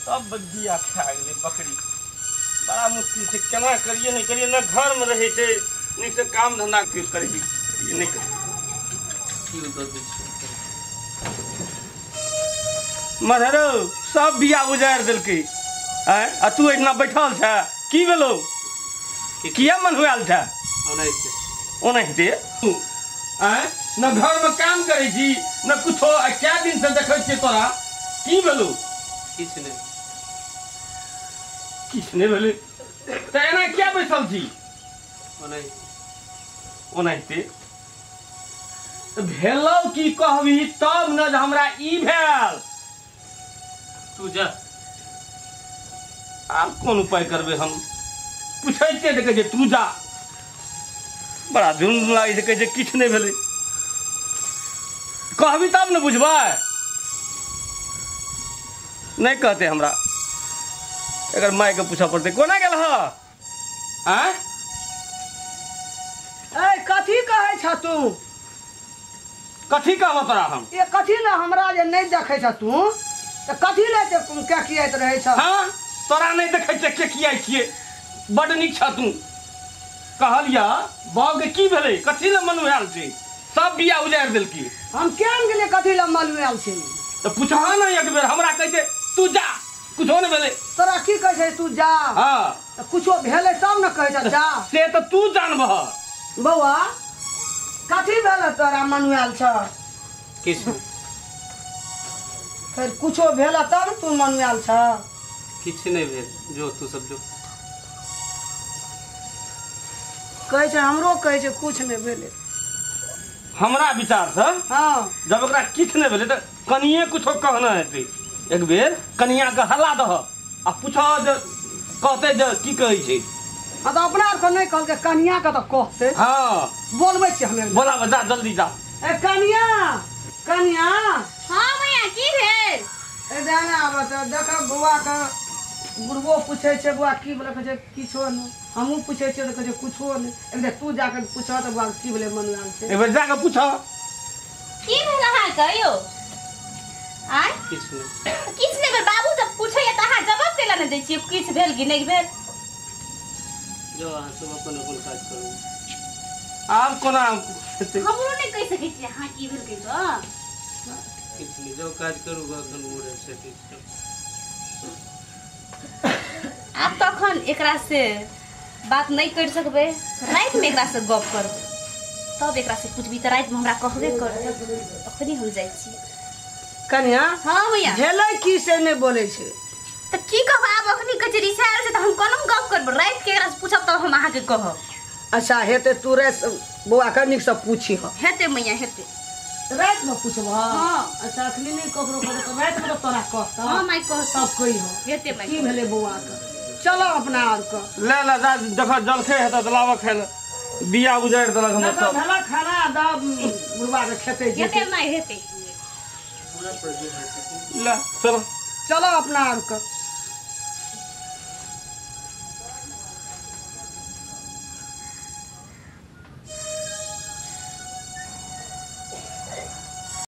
सब बिया खा गेलै बकरी। बड़ा मुश्किल छै, केना करिए नहि करिए, न घरमे रहै छै नीकसँ काम धन्धा करै छै नहि करिए। मधरो सब बिया उजारि देलकै आँय, आ तू एहिठिना बैठल छ, की भेलौ, किया मन हुआल छ? ओनाहिते आँय, न घरमे काम करै छी न कुछो, आ कए दिनसँ देखै छियै तोरा, की भेलौ? किछु नहि। किछु नहि भेलै तऽ एना किया बैसल छी? ओनाहिते भेलौ की कहबी तब न जे हमरा ई भेल। तू जा। आब कोन उपाय करबै हम? पूछै छियै तऽ कहै छै तू जा। बड़ा जुर्म लागै छै, कहै छै किछु नहि भेलै। कहबी तब ने बुझबै। नहि कहतै हमरा, एकर मायके पूछऽ पड़तै। कोना गेल ह? आँय ए कथी कहै छ तू? कथी कहबो तोरा हम? ए कथी ले हमरा जे नहि देखै छ तू, तऽ कथी ले के कियाइत रहै छ? हाँ, तोरा नहि देखै छियै के कियाइ छियै, बड्ड नीक छ तू। कहलिया बाबूके की भेलै, कथी ले मनुआयल छै, सब बिया उजारि देलकी। हम केहन गेलियै कथी ले मनुआयल छै? तऽ पुछह ने एक बेर, हमरा कहै छै तू जा, कुछो नहि भेलै। तोरा की कहै छै तू जा? हाँ, तऽ कुछो भेलै तब ने कहै छ जा। से तऽ तू जानबह। बौआ कथी भेलै तोरा मनुआयल छ? किछु। फेर कुछो भेल तब तू मनुआयल छ? किछु नहि भेल, जो तू सब जो। कहै छै हमरो कहै छै कुछ नहि भेलै। हमरा विचारसँ हाँ, जब ओकरा किछु नहि भेलै तऽ कनिए कुछो कहना हेतै। एक बेर कनियाके हल्ला दह आ पूछह जे कहतै जे की कहै छै। हाँ तऽ अपना आरके नहि कहलकै, कनियाके तऽ कहतै। हाँ बोलबै छियै हमे। बोलाबऽ, जा जल्दी जा। ए कनिया, कनिया। हाँ मैया की भेल? ए जाना आबऽ तऽ देख बौआके बुढ़बो पूछै छै बौआ की भेलै, कहै छै किछो नहि। हमहूँ पूछै छियै तऽ कहै छै कुछो नहि। एक बेर तू जाके पूछह तऽ बौआ की भेलै मनुआयल छै। एक बेर जाके पूछह। की भेल अहाँके यौ? आँय किछु नहि। किछु नहि भेल? बाबू जब पूछैया तऽ अहाँ जवाब कैला नहि दै छियै किछु भेल कि नहि भेल? जो अहाँ सब अपन अपन काज करू। आब कोना हेतै? हमरो नहि कहि सकै छियै अहाँ की भेल कहि कऽ। किछु नहि, जो काज करू एखन मूड आबि सकै छै। आब तखन एकरा से बात नहि करि सकबै, रातिमे एकरा से गप करबै तब एकरा से पूछबी तऽ रातिमे हमरा कहबे करतै। अखनी हम जाइ छी। कनिया हाँ भैया भेलै की से नहि बोलै छै? तऽ की कहब आब, अखनी कहै छै रिसायल छै तऽ हम कोना गप करबै? रातिके एकरा से पूछब तब हम अहाँके कहब। अच्छा हेतै, तू राति बौआके नीकसँ पूछिह। हेतै मैया हेतै। रातिमे पूछबह? हाँ। अच्छा अखनी नहि ककरो कहबै तऽ रातिमे तऽ तोरा कहतौ। हाँ माय कहतौ। तब कहिह हेतै माय। की भेलै बौआके। चलो अपना आरके ले ले जा, देख जलखै हेतै तऽ लाबऽ खाय लए। बिया उजारि देलक हमर सब। भेलै खाना दब बुढ़बाके खेतै हेतै माय हेतै। ले चलो चलो अपना आरके।